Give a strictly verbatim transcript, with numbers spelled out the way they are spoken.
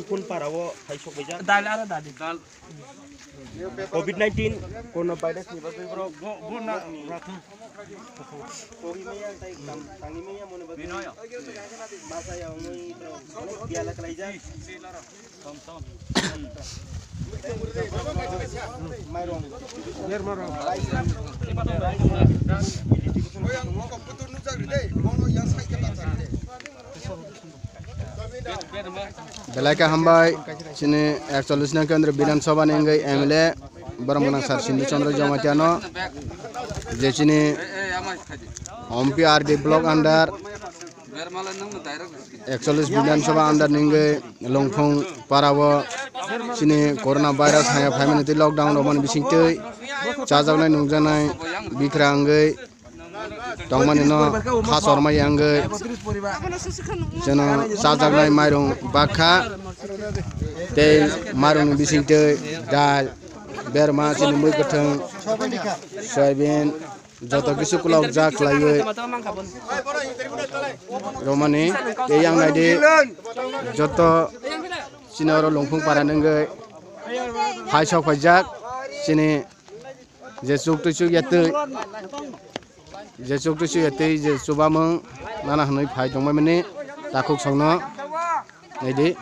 Phun para o hai sok bai jak. Dal aro dadi. Covid nineteen corona virus ni bagwi borok bo, bo na rathung. Kogi maya tai tam, tangi maya mone bagwi. Masa ya ongoi borok onek biala kalai jak. Belai khe hambai, chini ekchollish nong kendra Bidhan Sabha ni wngwi M L A borok mwnang sir Sindhu Chandra Jamatia no, je chini Ompi R D block under ekchollish Bidhan Sabha under ni wngwi Longphung para o chini corona virus haya phaimani twi lockdown romani bising twi chajaknai nungjaknai bikra wngwi tongmani no kha chorma ya wngwi chwng chajaknai mairung bakha tei mairung ni bising twi dal berma chini mui kwthwng soyabin joto kisu kulok jak khlaiwi romani tei yang naidi joto chini oro Longphung para ni wngwi phai sok phaijak chini je chuk twi chuk ya twi je chuk twi chuk ya twi je chubamung nana hwnwi phai tongmani takhuk songno naidi.